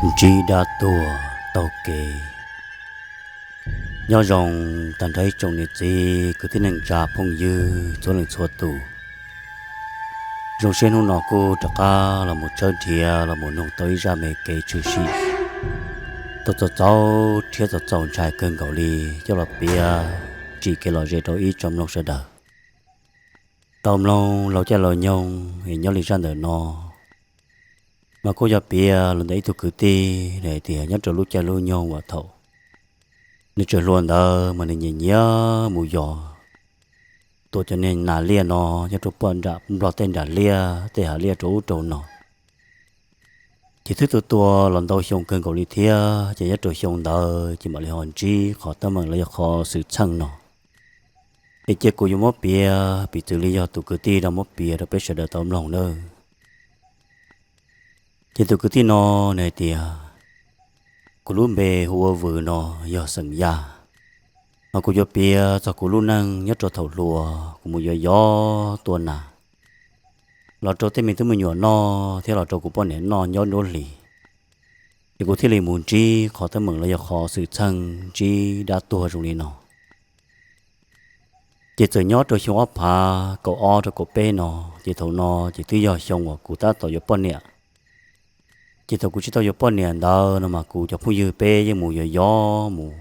Ntsib dab tuag taug kev. Nyob zoo tag nrho ib tsoom niam txiv kwv tij neej tsa phooj ywg txhua leej txhua tus. Zoo siab hnub no kuj rov qab los mus tshawb nrhiav los mus noog tau ib zaj me kev tshwm sim tau txaus txaus rhiab txaus txaus ntshai kawg nkaus li coj los piav tsim kev lom zem rau ib tsoom mloog sawv daws tau mloog laus caij laus nyoog. Es nyob li zaj ntawm no mas kuj yog piav los ntawm ib tug kwv tij hais tias nyob rau lub caij lub nyoog uas thaum nws tseem hluas ntawd mas nws nyiam nyiam mus yos tua cov niag nas liaj no nyob rau pem nram nplog tej nram liaj tej hav liaj rau ub rau no. Ces twb tua tua los ntau xyoo kawg nkaus li thiab, ces nyob rau xyoo ntawd ces mam li ho ntsib qhov teeb meem los yog qhov xwm txheej no. Es cia kuv yuav muab piav piv txwv li yog tus kwv tij no muab piav rau peb sawv daws tau mloog nawb. Ces tus kwv tij no nws hais tias, kuv lub npe hu ua Vws no, yog xeem Yaj. Mas kuv yuav piav txog kuv lub neej nyob rau thaum hluas kuv mus yos yos tua nas los rau tej me tub me nyuam noj thiab los rau kuv poj niam noj nyob nruab hlis. Ces kuv thiaj li mus ntsib qhov teeb meem los yog qhov xwm txheej ntsib dab tuag zoo li no. Ces txawm nyob rau xyoo ob phav kaum ob rau kaum peb no, ces thaum no ces twb yog xyoo uas kuv tab tom yuav poj niam. Ces thaum kuv tsis tau yuav poj niam ntawd no mas kuv cov phooj ywg peb yeej mus yos yos mus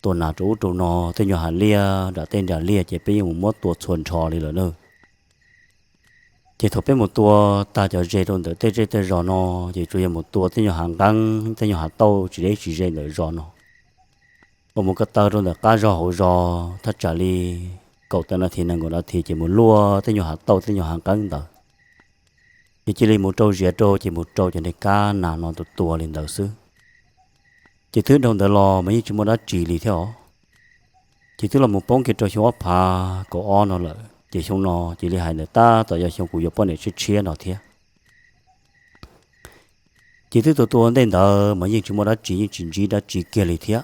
tua nas rau ub rau no, tej nyuag hav liaj nram tej nram liaj ces peb yeej mus muab tua txhua nrho li lawm na. Ces thaum peb mus tua tag cov ze rau ntawm tej zej tej zos no, ces tsuas yog mus tua tej nyuag hav nqeeb tej nyuag hav tauj tsis deb tsis ze ntawm zos no, uas mus ko taw rau ntawm qab zog hauv zos thaj tsam li kaum tawm nas this nees nkaum nas this ces mus luaj tej nyuag hav tauj tej nyuag hav nqeeb ntawd. Ces cia li mus rau ziav rau ces mus rau cov niag kab nas no tua tua li ntawd xwb. Ces twb dhau ntawd los mas yeej tsis muaj dab tsi li thiab os. Ces twb los mus poob kiag rau xyoo ob phav kaum ob no lawm, ces xyoo no cia li hais ntawd tab tom yog xyoo kuv yuav poj niam tshiab tshiab no thiab. Ces twb tua tua ntej ntawd mas yeej tsis muaj dab tsi, yeej tsis ntsib dab tsi kiag li thiab.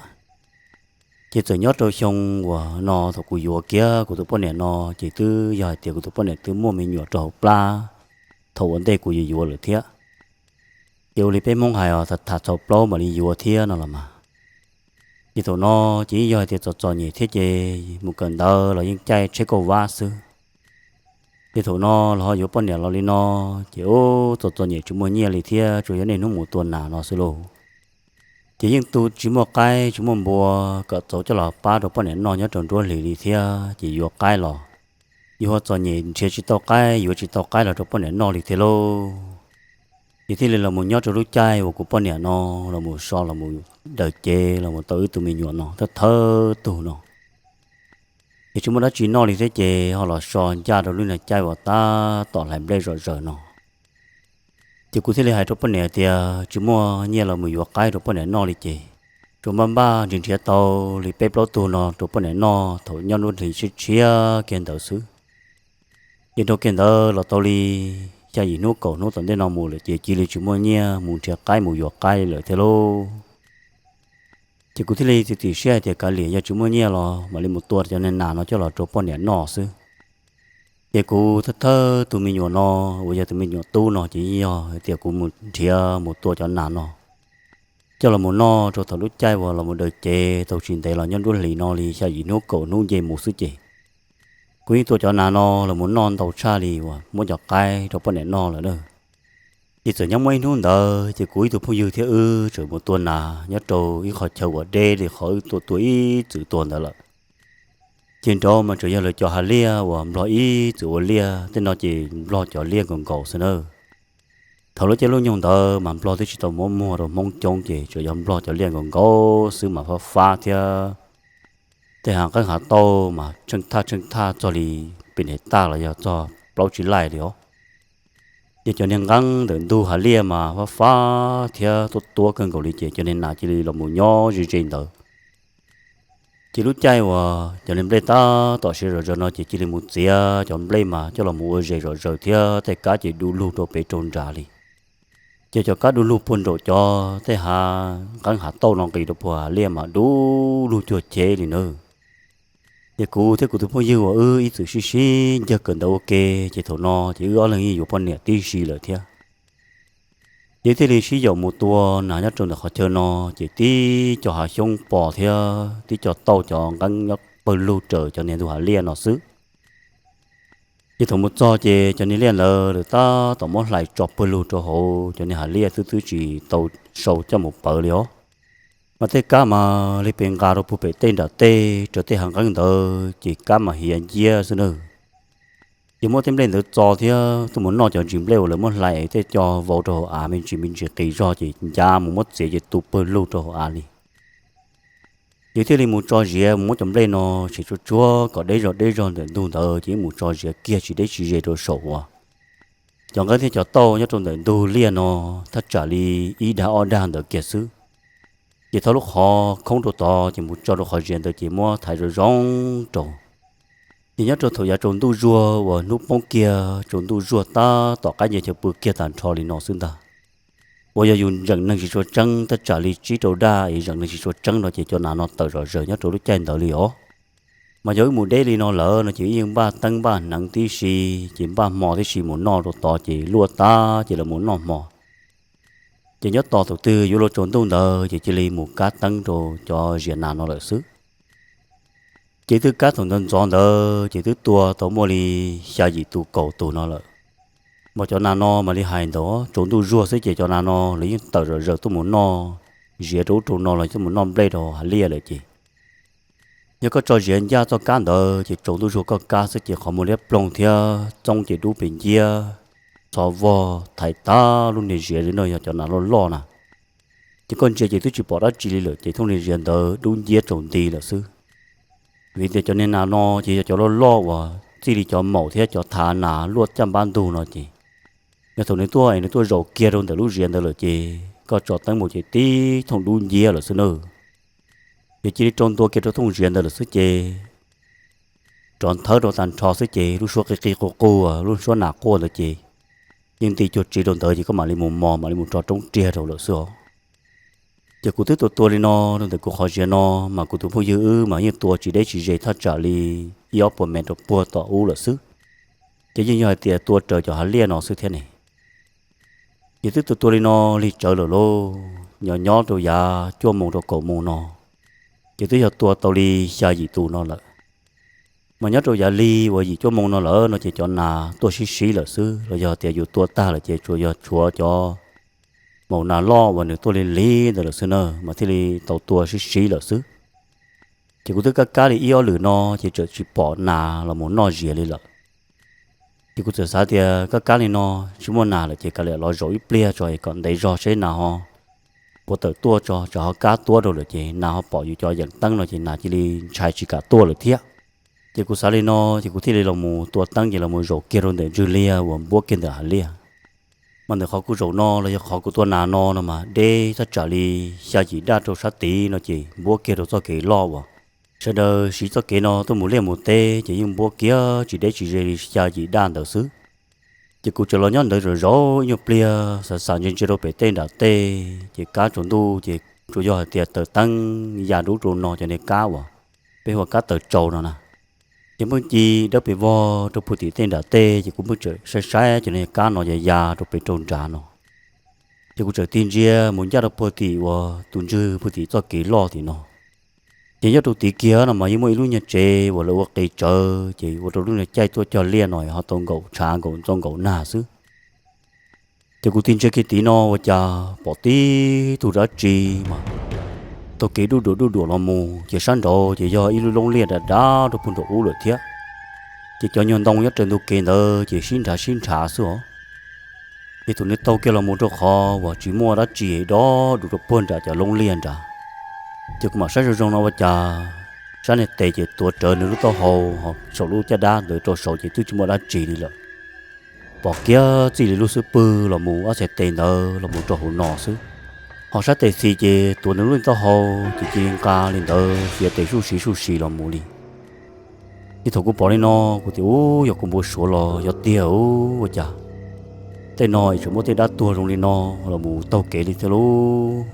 Ces txawm nyob rau xyoo uas no thaum kuv yuav kiag kuv tus poj niam no, ces twb yog hais tias kuv tus poj niam twb muaj me nyuam rau hauv plab thaum ua ntej kuv yuav yuav lawm thiab. Ces ua li peb Hmoob hais os, tham txhaum plaub mam li yuav thiab no los mas. Ces thaum no ces yeej yog hais tias txom txom nyem thiab ces mus kawm ntawv los yeej caij tsheb kauj vab xwb. Ces thaum no los ho yuav poj niam los li no, ces ub txom txom nyem tsis muaj nyiaj li thiab, tsuas yog niaj hnub mus tua nas no xwb lauj. Ces yeej tu tsis muaj qaib tsis muaj npua kom txaus coj los pab rau poj niam noj nyob rau nruab hlis li thiab, ces yuav qaib los yuav ho txom nyem nrhiav tsis tau qaib yuav tsis tau qaib los rau poj niam noj li thiab lauj. Ces thiaj li los mus nyob rau lub caij uas kuv poj niam no los mus so los mus daws cev los mus tau wb tus me nyuam no thawj thawj tug no. Ces tsis muaj dab tsi noj li thiab ces ho los so ncaj rau lub niag caij uas tab tom hlais nplej zom zaws no. Ces kuv thiaj li hais rau poj niam tias tsis muaj nyiaj los mus yuav qaib rau poj niam noj li ces tsuas npaj npaj nrhiav nrhiav tau li peb plaub tug no rau poj niam noj thaum nyob nruab hlis tshiab tshiab kiag ntawd xwb. Ces dhau kiag ntawd los tau li xya yim hnub kaum hnub tom ntej no mus lawm ces cia li tsis muaj nyiaj mus nrhiav qaib mus yuav qaib li lawm thiab lauj. Ces kuv thiaj li txiav txim siab hais tias kav liam, yog tsis muaj nyiaj los mam li mus tua cov niag nas no coj los rau poj niam noj xwb. Ces kuv thawj thawj tus me nyuam no uas yog tus me nyuam tub no ces yog hais tias kuv mus nrhiav mus tua cov nas no coj los mus noj rau thaum lub caij uas los mus daws cev tau tsis ntev los nyob nruab hlis no li xya yim hnub kaum hnub nce mus xwb ces kuv yeej tua cov nas no los mus noj ntau tshaj li uas muab cov qaib rau poj niam noj lawm na. Ces txawm nyob muaj ib hnub ntawd ces kuv ib tug phooj ywg thiab wb tseem mus tua nas nyob rau ib qhov chaw uas deb li qhov wb tua tua ib txwm tua ntawd lawm. Ces nraud mas tseem yog lawv cov hav liaj uas nplog ib txwm ua liaj, tej no ces nplog cov liaj nkaus nkaus xwb na. Thaum lub caij lub nyoog ntawd mas nplog twb tsis tau muab muag rau Hmoob coob ces tsuas yog nplog cov liaj nkaus nkaus xwb mas fab fab thiab tej hav nqeeb hav tauj mas tsheej thaj tsheej thaj txog li pem niam taj los yog txog plaub tsib laij li os. Ces cov niag nqeeb ntawm ntug hav liaj mas fab fab thiab tuab tuab kawg nkaus li ces cov niag nas cia li los mus nyob ze ze ntawd. Ces lub caij uas cov niag nplej tab tom siav zom zaws no ces cia li mus txiav cov nplej mas coj los mus ua zes zom zaws thiab tej kab ces du lug rau pem rau nrad li. Ces cov kab du lug puag nraum cov tej hav nqeeb hav tauj no nqis rau puag hav liaj mas du lug cuag cev li na. Ces kuv thiab kuv tus phooj ywg uas wb ib txwm sib sib ncawg kawm ntawv ua ke ces thaum no ces wb ob leeg yeej yuav poj niam tib si lawm thiab. Ces thiaj li sib yaum mus tua nas nyob rau ntawm qhov chaw no, ces tib co hav xyoob pos thiab tib co tauj cov nqeeb nyob pawg lug raws cov niag ntug hav liaj no xwb. Ces thaum mus txog ces cov niag liaj ntawd lawv tab tom muab hlais tso pawg lug rau hauv cov niag hav liaj xwb, twb tsis tau sau coj mus pawv li os. Mas tej kab mas li pes nqa rau puag pem tej nram tej raws tej hav nqeeb ntawd ces kab mas hiav nciab xwb na. Ces muab tej nplej ntawd txo thiab tuaj mus noj cov ntsis nplej uas lawv muab hlais tej co vau rau hauv av me ntsis me ntsis qis zog ces ncav mus muab txiav ces tu pawg lug rau hauv av li. Ces thiaj li mus tso ziav mus muab cov nplej no tshem tsuag tsuag kom deb zog deb zog ntawm ntug ntawd ces yeej mus tso ziav kiag tsis deb tsis ze rau saum uas cov nqeeb thiab cov tauj nyob rau ntawm ntug liaj no thaj tsam li ib dag ob dag ntawd kiag xwb. Ces thauj lub qhov khoob rau tod ces mus tso rau qhov ziav ntawd ces muab thaiv zoo zoo rau. Ces nyob rau thaum yav tsaus ntuj zuag uas hnub poob kiag tsaus ntuj zuag tab tom qab nce chaw pw kiag tag nrho li no xwb ntag, uas yog yus zeem neeg tsis tshua tseeb thaj tsam li tsib rau dag es zeem neeg tsis tshua tseeb no ces cov nas no tawm zom zaws nyob rau lub caij ntawd li os. Mas yog wb mus deb li no lawm no ces wb yeej npaj teeb npaj hneev tib si, ces npaj hmo tib si mus noj rau tod ces luaj tab ces lawv mus noj hmo. Ces nyob tos thaum twg yuav luag tsaus ntuj ntawd ces cia li mus kab teeb rau cov ziav nas no lawm xwb. Ces twb kab thaum ntxov ntxov ntawd ces twb tua tau muaj li xya yim tus kaum tus no lawm. Mas cov nas no mam li hais ntawd tsaus ntuj zuag xwb ces cov nas no lawv yeej tawm zom zaws tuaj mus noj ziav rau ub rau no los tuaj mus noj nplej rau hav liaj lawm ces yog koj tso ziav ncaj txoj kab ntawd ces tsaus ntuj zuag koj kab xwb ces qhov muag liab ploog thiab txoob ces dub pes nciab, txho vog thaiv tag lub niag ziav li no yog cov nas loj loj na. Ces koj ntsia ces twb tsis pom dab tsi li lawm ces thooj niag ziav ntawd dub nciab tsaus nti lawm xwb. Vim tias cov niag nas no ces yog cov loj loj uas txij li cov maum thiab cov thav nas luaj caj npab ntug no ces yog thaum nws tuaj es nws tuaj zaum kiag rau ntawm lub ziav ntawd lawm ces koj tso teeb mus ces tib thooj dub nciab lawm xwb na. Ces cia li rau ntua kiag rau thooj ziav ntawd lawm xwb ces rov nthawb rau tag nrho xwb ces lub suab qig qig qug qug, lub suab nas quaj ntawd ces yeej nti cuag tsi rau ntawd ces koj mam li mus mos mam li mus rau roob riag rau lawm xwb os. Ces kuv twb tua tua li no rau ntawm kuv qhov ziav no, mas kuv tus phooj ywg wb mas yeej tua tsis deb tsis ze thaj tsam li ib ob puas mev rau puag tom ub lawm xwb. Ces yeej yog hais tias tua raws cov hav liaj no xwb thiab ne. Ces twb tua tua li no lig tsawv lawm lauj, nyob nyob rau yav cuaj moo rau kaum moo no, ces twb yog tua tau li xya yim tus no lawm. Mas nyob rau yav lig uas yim cuaj moo no lawm no ces cov nas tuaj sib sib lawm xwb, los yog tias yus tua tag lawm ces tsuas yog tshuav cov maum nas loj uas nws tuaj li lig ntawd lawm xwb na mas thiaj li tau tua sib sib lawm xwb. Ces kuv twb kab kab li ib ob lwm no ces txawm tsis pom nas los mus noj ziav li lawm. Ces kuv txawm xav tias kab kab li no tsis muaj nas lawm ces kav liam los zaum ib pliag tso es kom ntev zog seb nas ho puas tawm tuaj tso, tsam ho kab tuab rau lawm ces nas ho pom yus cov yeem teeb no ces nas cia li ntshai tsis kam tuaj lawm thiab. Ces kuv xav li no ces kuv thiaj li los mus tua teeb ces los mus zaum kiag rau ntawm ntswg liaj uas npuab kiag ntawm hav liaj. Mas ntawm qhov kuv zaum no los yog qhov kuv tua nas no no mas deb thaj tsam li xya yim daj rau sab tid no ces npuab kiag rau txoj kev loj uas sawv daws siv txoj kev no tuaj mus liaj mus teb ces yeej npuab kiag tsis deb tsis ze li xya yim daj ntawd xwb. Ces kuv tseem los nyob ntawd zaum zaum ib nyuag pliag xav xav ntsia ntsia rau pem tej nram tej ces kab tsaus ntuj ces tsuas yog hais tias taws teeb ya rau ub rau no cov niag kab uas peb hu ua kab taws tsaus no na. Ces pheej ci dawb pes vog rau puag tim tej nram tej ces kuv pheej tseem saib saib cov niag kab no ya ya rau pem rau nrad no. Ces kuv tseem tig ntsia mus ncaj rau puag tim uas tus ntswg puag tim txoj kev loj tim no. Ces nyob rau tid kiag no mas yeej muaj ib lub nyuag tsev uas lawv ua qis tsawv ces ua rau lub nyuag caij tuaj cog liaj no ho tau nkaum tshav nkaum ntxoo nkaum nag xwb. Ces kuv tig ntsia kiag tid no ua cas pom tib tug dab tsi mas taug kev duj duam duj duam los mus ces sab nraud ces yog ib lub loob liaj dav dav rau puag nraum ub lawm thiab. Ces cov nyuag ntoo nyob raws ntug kev ntawd ces sib nrhav sib nrhav xwb os. Ces thaum nws taug kiag los mus rau qhov uas tsis muaj dab tsi dob du rau puag nram cov loob liaj nrad, ces kuv mam saib zoo zoo no ua cas sab niag tes ces tuav rawv nws lub taub hau, saum lub caj dab ntawd rau saud ces twb tsis muaj dab tsi li lawm. Pom kiag txij li lub xub pwg los mus ob txhais tes ntawd los mus rau hauv no xwb. Ho sab tes xis ces tuav nws lub taub hau ces cia li nqa li ntawd fiav tes suj si suj si los mus li. Ces thaum kuv pom li no kuv tias ub yog kuv npau suav los yog tiag ub ua cas tej no es tseem muaj tej dab tuag zoo li no los mus taug kev li thiab lauj.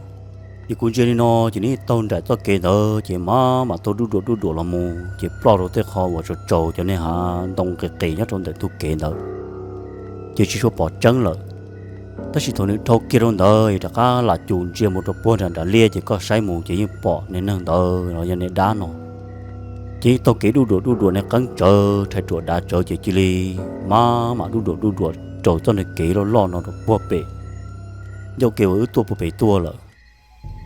Ces kuv ntsia li no ces nws taug nraim txoj kev ntawd ces mam mam taug duj duam duj duam los mus ces ploj rau tej qhov uas tsaus tsaus cov niag hav ntoo qis qis nyob rau ntawm ntug kev ntawd. Ces tsis tshua pom tseeb lawm. Tab sis thaum nws dhau kiag rau ntawd es rov qab lam cum ntsia mus rau puag nram nram liaj ces koj saib mus ces yeej pom niag neeg ntawd los yog niag dab no ces yeej taug kev duj duam duj duam niag qeeb tsawv rhais ruam dav tsawv ces cia li maj mam duj duam duj duam raws txoj niag kev loj loj no rau puag pem ncauj kev uas wb tuaj puag pem tuaj lawm.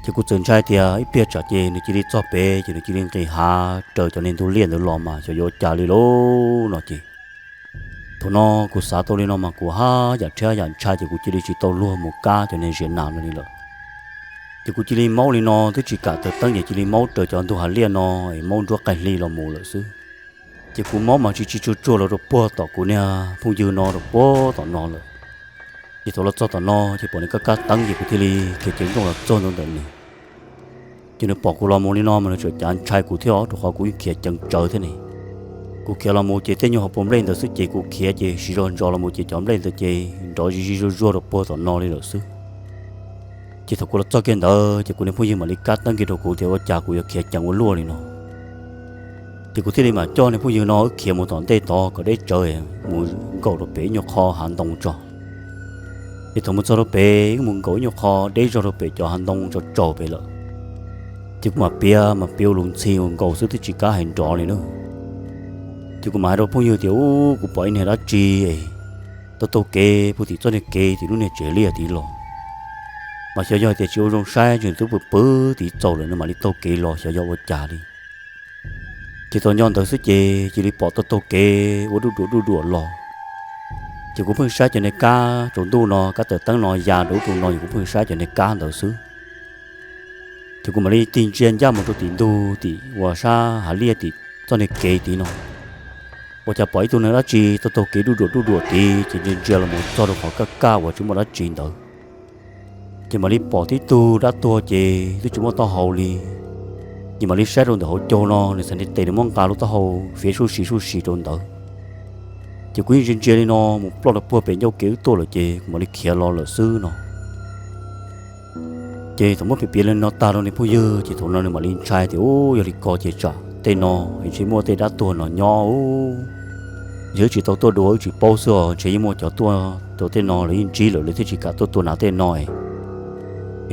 Ces kuv txawm ntshai tias ib pliag tsam ces nws cia li txog pem ces nws cia li nqis hav raws cov niag ntug liaj ntawd los mas xyov yuav ua cas li lauj no ces thaum no kuv xav tau li no mas kuv haj yam rhiab yam ntshai ces kuv cia li tsis tau luag mus kab cov niag ziav nas no li lawm. Ces kuv cia li maub li no twb tsis kam taws teeb ces cia li maub raws cov ntug hav liaj no es maub nruab qaij hli los mus lawm xwb. Ces kuv maub mas tsis tsis tsuag tsuag los rau puag tom kuv niag phooj ywg no rau puag tom no lawm. Ces thaum los txog tom no ces pom nws kab kab teeb ces kuv thiaj li khiav ceev nrooj los txog ntua ntawm nws. Ces nws pom kuv los mus li no mas nws tseem cav ntshai kuv thiab os rau qhov kuv yeej khiav ceev tsawv thiab ne. Kuv khiav los mus ces tej nyuag hauv paus nplej ntawd xwb ces kuv khiav ces siv zog ntsos los mus ces cov nplej ntawd ces nrov zig zig zuag zuag rau puag tom no li lawm xwb. Ces thaum kuv los txog kiag ntawd ces kuv niag phooj ywg mam li kab teeb kiag rau kuv tias ua cas kuv yuav khiav ceev ua luaj li no. Ces kuv thiaj li mam coj niag phooj ywg no wb khiav mus tom ntej tod kom deb tsawv mus nkaum rau pem ib nyuag qho hav ntoo tso. Ces thaum mus txog rau pem wb mus nkaum ib nyuag qho deb zog rau pem cov hav ntoo tsaus tsaus pem lawm. Ces kuv mam piav mas piav ua lus ntxhi ua nkaus xwb twb tsis kam hais nrov li na. Ces kuv mam hais rau phooj ywg tias ub kuv pom ib niag dab tsi es taug taug kev puag tim txoj niag kev tim lub niag tsev liaj tid los. Mas xyov yog tias tsis ua zoo saib tseem twb pw pw tid txaus lawm nws mam li taug kev los xyov yog ua cas li. Ces thaum nyob ntawd xwb ces cia li pom taug taug kev ua duj duam duj duam los. Ces kuv pheej saib cov niag kab tsaus ntuj no kab taws teeb no ya rau ub rau no es kuv pheej saib cov niag kab ntawd xwb. Ces kuv mam li tig ntsia ncaj mus rau tim ntug tim uas sab hav liaj tim txoj niag kev tid no. Ua cas pom ib tug neeg dab tsi taug taug kev duj duam duj duam tid ces ntsia ntsia los mus txog rau qhov kaj kaj uas tsis muaj dab tsi ntawd. Ces mam li pom tib tug dab tuag ces twb tsis muaj taub hau li. Ces mam li saib rau ntawm hauv caug no nws txhais tes nws muab nqa lub taub hau fiav suj si suj si rau ntawd. Ces kuv yeej ntsia ntsia li no mus ploj rau puag pem ncauj kev wb tuaj lawm ces kuv mam li khiav los lawm xwb no. Ces thaum muab piav piav li no tag rau niag phooj ywg ces thaum no nws mam li ntshai tias ub yog li ko ces tsam tej no es ntshe muaj tej dab tuag no nyob ub. Yog wb tsis tau tuaj dua wb tsis paub xwb os ntshe yeej muaj cov tuaj rau tej no lawv yeej ntsib lawm lawv thiaj tsis kam tuaj tua nas tej no es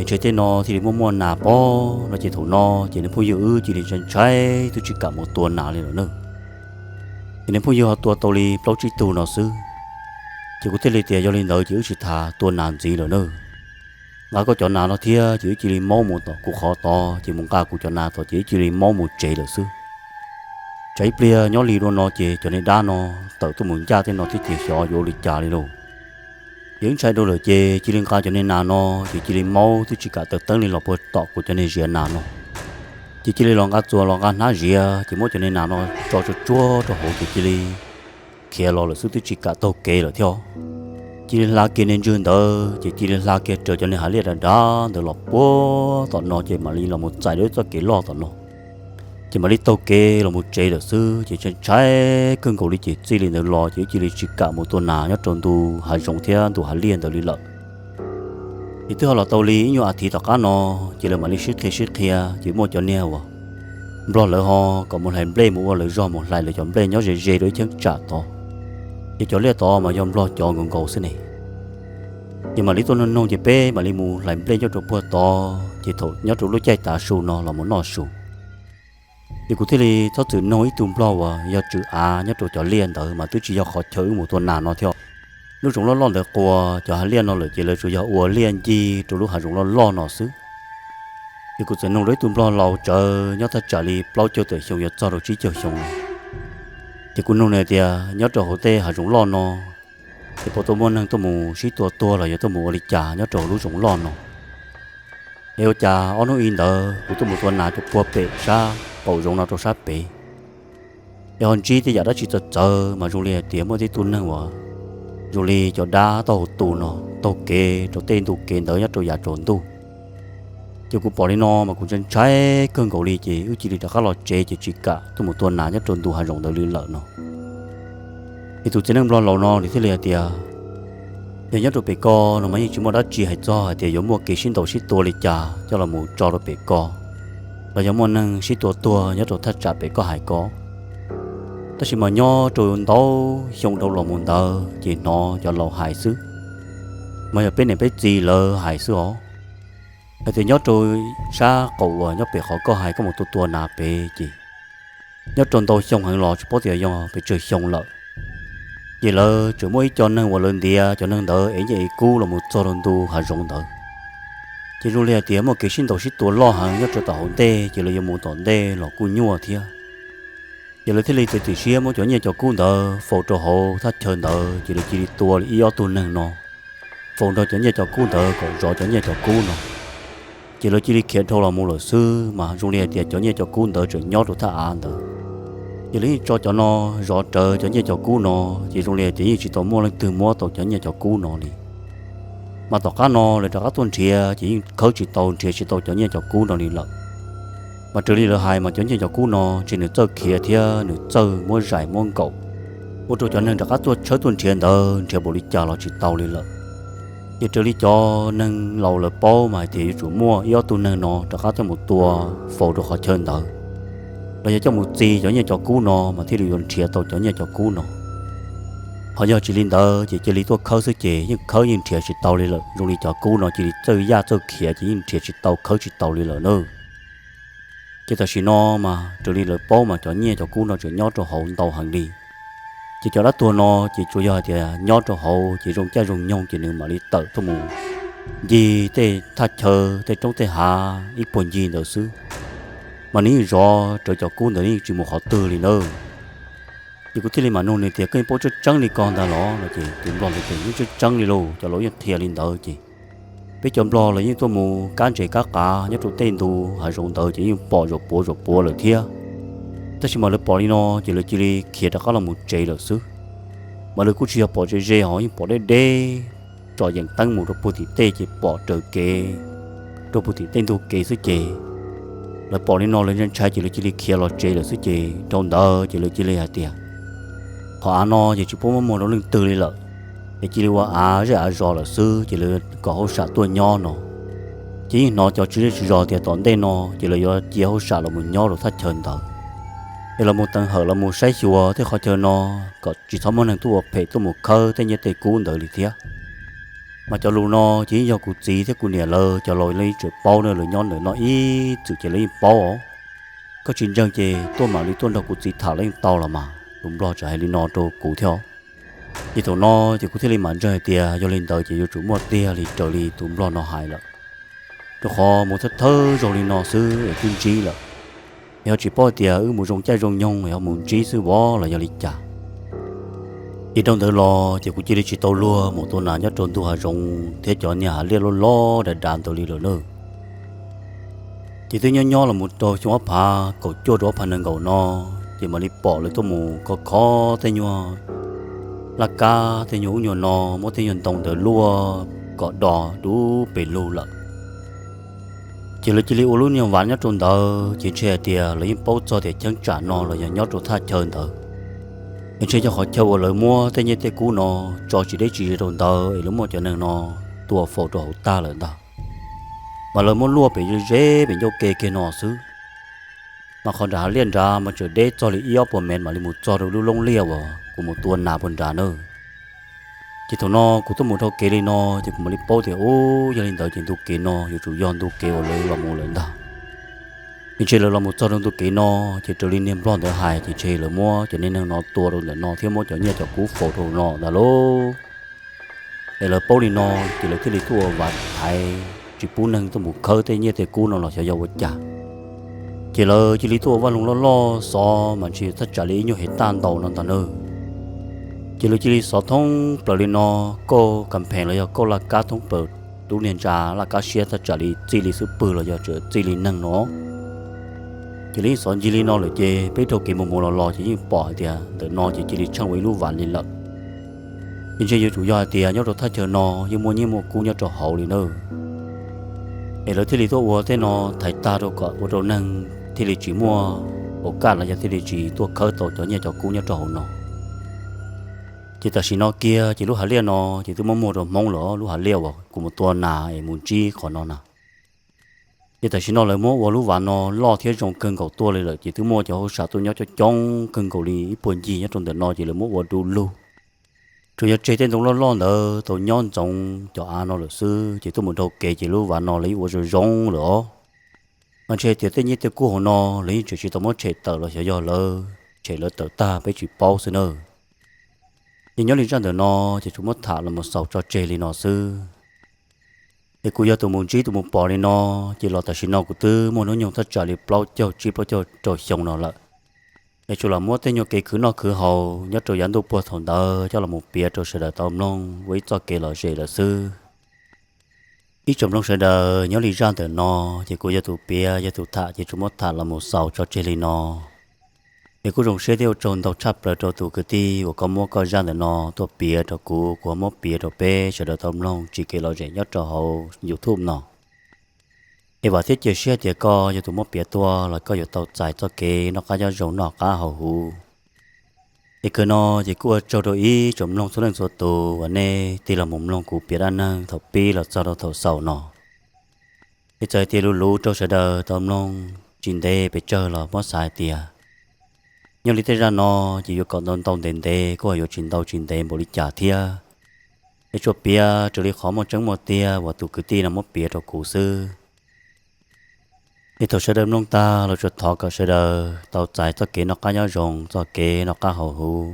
ntshe tej no thiaj li muaj muaj nas pob no ces thaum no ces niag phooj ywg wb cia li ntshai ntshai twb tsis kam mus tua nas li lawm na. Ces niag phooj ywg ho tua tau li plaub tsib tug no xwb. Ces kuv thiaj li tias yog li ntawd ces wb tsis tham tua nas ntxiv lawm na. Nqa koj cov nas no thiab ces wb cia li maub mus tom kuv qhov tod ces mus nqa kuv cov nas tod ces wb cia li maub mus tsev lawm xwb. Tsam ib pliag nyob li dua no ces cov niag dab no tawm tuaj mus ncaj tej no thiab ces xyov yuav ua li cas li lauj. Ces wb ntshai dhau lawm ces cia li nqa cov niag nas no ces cia li maub twb tsis kam taws teeb li los puag tom kuv cov niag ziav nas no. Ces cia li los nqa txuas los nqa hnab ziav ces muab cov niag nas no tso tsuag tsuag rau hauv ces cia li khiav los lawm xwb twb tsis kam taug kev lawm thiab. Cia li hla kiag niag ntswg ntawd ces cia li hla kiag raws cov niag hav liaj dav dav ntawd los puag tom no ces mam li los mus txais rau ib txoj kev loj tom no. Ces mam li taug kev los mus tsev lawm xwb ces ntshai ntshai kawg nkaus li ces txij li ntawd los ces wb cia li tsis kam mus tua nas nyob rau ntu hav zoov thiab ntu hav liaj ntawd li lawm. Ces twb ho los tau li ib nyuag as thiv tom qab no, ces lawv mam li sib qhia sib qhia ces muaj cov niag uas nplog lawv ho kom mus hlais nplej mus ua lawv zog mus hlais lawv cov nplej nyob ze ze rau ib cheeb tsam tod. Ces cov liaj tod mas yog nplog cov nkaus nkaus xwb ne. Ces mam li tuaj noog noog ces peb mam li mus hlais nplej nyob rau puag tod ces thaum nyob rau lub caij tav su no los mus noj su. Ces kuv thiaj li txhob txwm noog ib tug nplog uas yog tswv av nyob rau cov liaj ntawd mas twb tsis yog qhov chaw wb mus tua nas no thiab. Lub zoov loj loj ntawd quas cov hav liaj no lawm ces lawv tsuas yog ua liaj ncig rau lub hav zoov loj loj no xwb. Ces kuv txawm noog rau ib tug nplog laus tsawv nyob thaj tsam li plaub caug tawm xyoo yuav txog rau tsib caug xyoo no. Ces kuv noog nws tias nyob rau hauv tej hav zoov loj no es puas tau muaj neeg tuaj mus sib tua tuag los yog tuaj mus ua li cas nyob rau hauv lub zoov loj no. Es ua cas ob hnub i ntawd kuv tuaj mus tua nas rau puag pem sab qaum zoov no rau sab pem, es ho ntsib tej yam dab tsi txawv txawv mas zoo li hais tias muaj tej tug neeg uas zoo li cov dab taub hau tu no taug kev rau tej ntu kev ntawd nyob rau yav tsaus ntuj. Ces kuv pom li no mas kuv ntshai ntshai kawg nkaus li ces wb cia li rov qab los tsev ces tsis kam tuaj mus tua nas nyob rau ntu hav zoov ntawd li lawm no. Ces tus txiv neej nplog laus no nws thiaj li hais tias, yog nyob rau pem ko no mas yeej tsis muaj dab tsi hais txog hais tias yuav muaj kev sib ntaus sib tua li cas coj los mus tso rau pem ko, los yog muaj neeg sib tua tuag nyob rau thaj tsam pem koj hais ko. Tab sis mas nyob rau ntau xyoo dhau los mus ntawd ces hnov cov laus hais xwb, mas yog peb niam peb txiv lawv hais xwb os. Hais tias nyob rau sab qaum uas nyob pem qhov koj hais koj mus tua tua nas pem ces nyob rau ntau xyoo heev los tsis paub tias yog pes tsawg xyoo lawm, ces lawv tseem muaj ib co neeg uas lawv ntiav cov neeg ntawd es nyiaj es kub los mus txog rau ntu hav zoov ntawd. Ces zoo li hais tias muaj kev sib ntaus sib tua loj heev nyob rau tom hauv ntej, ces lawv yuav mus tom ntej los kuj nyuaj thiab. Ces lawv thiaj li txiav txim siab muab cov nyiaj cov kub ntawd faus rau hauv thaj chaw ntawd, ces lawv cia li tua li ib ob tug neeg no faus nrog cov nyiaj cov kub ntawd kom zov cov nyiaj cov kub no. Ces lawv cia li khiav dhau los mus lawm xwb, mas zoo li hais tias cov nyiaj cov kub ntawd tseem nyob rau thaj av ntawd. Ces lawv yeej tso cov no zov rawv cov nyiaj cov kub no, ces zoo li hais tias yeej tsis tau muaj leej twg muab tau cov nyiaj cov kub no li. Mas tom qab no lawv rov qab tuaj nrhiav ces yeej khawb tsis tau, nrhiav tsis tau cov nyiaj cov kub no li lawm. Mas raws li lawv hais mas cov nyiaj cov kub no ces nws txawj khiav thiab nws txawj muab zais muab nkaum, ua rau cov neeg rov qab tuaj tshawb tuaj nrhiav ntawd nrhiav npaum li cas los tsis tau li lawm. Ces raws li cov neeg laus lawv paub mas hais tias yuav tsum muaj ib ob tug neeg no rov qab coj mus tua faus rau qhov chaw ntawd, los yog coj mus txi cov nyiaj cov kub no mas thiaj li yuav nrhiav tau cov nyiaj cov kub no. Ho yog tsis li ntawd ces cia li tuaj khawb xwb ces yeej khawb yeej nrhiav tsis tau li lawm, zoo li cov kub no cia li txawj yaj txawj khiav ces yeej nrhiav tsis tau khawb tsis tau li lawm na. Ces tam sim no mas raws li lawv paub mas cov nyiaj cov kub no tseem nyob rau hauv ntau heev li. Ces cov dab tuag no ces tsuas yog hais tias nyob rau hauv ces zoo caij zoo nyoog ces nws mam li tawm tuaj mus ncig tej thaj chaw tej roob tej hav ib puag ncig ntawd xwb, mas nws yeej zov rawv cov kub ntawd yeej tsis mus qhov twg li nawb. Ces kuv thiaj li mam nug nws tias koj yeej paub tseeb tseeb li ko ntag los no, ces tus nplog ntawd tias yeej tseeb tseeb li lauj, cov laus yeej qhia li ntawd ces peb cov nplog los yeej tuaj mus kab ntses kab qav nyob rau tej ntu hav zoov ntawd ces yeej pom zaum puav zaum puav lawm thiab. Tab sis mas lawv pom li no ces lawv cia li khiav rov qab los mus tsev lawm xwb. Mas lawv kuj tsis yog pom ze ze ho yeej pom deb deb, tsom yeem teeb mus rau puag tim tej ces pom raws kev rau puag tim tej ntug kev xwb ces lawv pom li no lawv ntshai ntshai ces lawv cia li khiav los tsev lawm xwb ces dhau ntawd ces lawv cia li hais tias qhov av no ces tsis pub muab muag rau leej twg li lawm, es cia li ua av zej av zos lawm xwb ces lawv kom hauj sam tuaj nyob no. Ces yeej hnov cov tswv zej tswv zos tias tom ntej no ces lawv yuav cia hauj sam los mus nyob rau thaj chaw ntawd, es los mus teev hawm los mus saib xyuas tej qhov chaw no kom tsis txhob muaj neeg tuaj ua phem tuaj mus khawb tej nyiaj tej kub ntawd li thiab. Mas cov lus no ces yeej yog kuv txiv thiab kuv niam lawv cov laus yeej tseem paub na, lawv nyob ntawm no ib txwm ces lawv yeej paub os. Koj tsis ntseeg ces tuaj mam li tuaj nrog kuv txiv tham los yeej tau los mas, tus nplog tseem hais li no rau kuv thiab. Ces thaum no ces kuv thiaj li mam ntseeg hais tias yog li ntawd ces yuav tsum muaj tiag li raws li tus nplog no hais lawm, rau qhov mus thawj thawj zaug li no xwb es twb ntsib lawm. Es ho tsis paub hais tias wb mus zoo caij zoo nyoog es ho mus ntsib xwb vov los yog li cas. Ces dhau ntawd los ces kuv cia li tsis tau luag mus tua nas nyob rau ntug hav zoov thiab cov niag hav liaj loj loj dav dav ntawd li lawm na. Ces twb nyob nyob los mus rau xyoo ob phav kaum cuaj rau ob phav nees nkaum no, ces mam li pom lawv tuaj mus kho kho tej nyuag laj kab tej nyuag ub nyuag no, muab tej nyuag ntoo ntawd luaj kom do dub pes lug lawm. Ces lawv cia li ua lub nyuag vav nyob rau ntawd, ces ntshe hais tias lawv yeej paub txog tias cheeb tsam no los yog nyob rau thaj chaw ntawd, es ntshe yog qhov chaw uas lawv muab tej nyiaj tej kub no tso tsis deb tsis ze rau ntawd es lawv muab cov neeg no tua faus rau hauv tag lawm ntag. Mas lawv muab luaj pem ze pem ncauj ke kiag no xwb. Mas qhov nram hav liaj nrad mas tseem deb txog li ib ob puas mev mam li mus txog rau lub loob liaj uas kuv mus tua nas puag nrad na. Ces thaum no kuv tuaj mus dhau kev li no ces kuv mam li paub tias ub, yog li ntawd ces ntu kev no yuav tsum yog ntu kev uas lawv los mus lawm ntag. Ces ntshe lawv los mus txog rau ntu kev no, ces raws li niag nplog ntawd hais ces ntshe lawv muab cov niag neeg no tua rau ntawm no thiab muab cov nyiaj cov kub faus rau no ntag lauj. Es lawv paub li no ces lawv thiaj li tuaj ua vav thaiv tsis pub neeg tuaj mus khawb tej nyiaj tej kub no los xyov yog ua cas. Ces lawv cia li tuaj ua vaj loog loj loj xov mas ntshe thaj tsam li ib nyuag hev taj ntau no ntag nawb. Ces lawv cia li xov thoob plaws li no, kauj kas phees los yog kauj laj kab thoob plaws, lub niag ntsa laj kab siab thaj tsam li txij li xub pwg los yog txij li neeg no. Ces lawv yeej xov ncig li no lawm ces peb dhau kev mus mus los los ces yeej pom hais tias ntawm no ces cia li tsheej ua ib lub vav li lawm. Ces ntshe yuav tsum yog hais tias nyob rau thaj chaw no yeej muaj nyiaj muaj kub nyob rau hauv li na. Es lawv thiaj li tuaj ua tej no thaiv tag rau kom ua rau neeg thiaj li tsis muaj hauv kaj los yog thiaj li tsis tuaj khawb tau cov nyiaj cov kub nyob rau hauv no. Ces tam sim no kiag ces lub hav liaj no ces twb muab muag rau Hmoob lawm, lub hav liaj uas kuv mus tua nas es mus ntsib qhov no na. Ces tam sim no lawv muab ua lub vav no loj thiab zoo kawg nkaus tuaj li lawm ces twb muaj cov hauj sam tuaj nyob coob coob kawg nkaus li ib puag ncig nyob rau ntawm no ces lawv muab ua du lug. Tsuas yog tseg tej ntoo loj loj ntawd tau nyob ntxoov cov av no lawm xwb, ces tuaj mus dhau kev ces lub vaj no los yeej ua zoo zoo lawm os. Mas ntshe tias tej nyiaj tej kub hauv no los yeej tseem tsis tau muab tshem tawm los xyov yog lawv tshem lawv tawm tag peb tsis paub xwb nawb. Ces nyob li zaj ntawm no ces tsuas muab tham los mus xaus tso tseg li no xwb. Es kuv yog tus mus ntsib tus mus pom li no, ces los tam sim no kuv twb muaj hnub nyoog thaj tsam li plaub caug tsib plaub caug rau xyoo no lawm. Es tsuas los muab tej nyuag kev khwv noj khwv haus nyob rau yav ntuj puag thaum ntawd coj los mus piav rau sawv daws tau mloog ua ib txoj kev lom zem lawm xwb. Ib tsoom mloog sawv daws, nyob li zaj ntawm no ces kuv yog tus piav yog tus tham ces tsuas muab tham los mus xaus tso tseg li no. Es kuj zoo siab thiab ua tsaug ntau tshaj plaws rau tus kwv tij uas koj muab koj zaj ntawm no tuaj piav rau kuv, kuv ho muab piav rau peb sawv daws tau mloog tsis kev lom zem nyob rau hauv YouTube no. Es vam thiab cia siab tias koj yog tus muab piav tuaj los koj yuav tau txais txoj kev noj qab nyob zoo noj qab haus huv. Es kawg no ces kuj ua tsaug rau ib tsoom mloog txhua leej txhua tus uas nej tig los mus mloog kuv piav dab neeg thaum pib los txog rau thaum xaus no. Es txawm hais tias luv luv rau sawv daws tau mloog tsis ntev pes tsawg los muab xav hais tias nyob li tej zaj no ces yuav kom ntau ntau ntev ntev kuj ho yuav tsis ntau tsis ntev npaum li cas thiab. Es tsuas piav raws li qhov muaj tseeb muaj tiag uas tus kwv tij no muab piav rau kuv xwb. Es thaum sawv daws mloog tag los tsuas thov kom sawv daws tau txais txoj kev noj qab nyob zoo, txoj kev noj qab haus huv.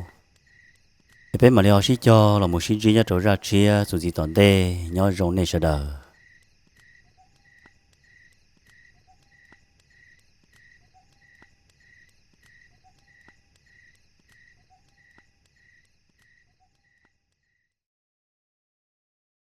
Es peb mam li ho sib cog los mus sib ntsib nyob rau zaj tshiab txuas ntxiv tom ntej, nyob zoo nej sawv daws.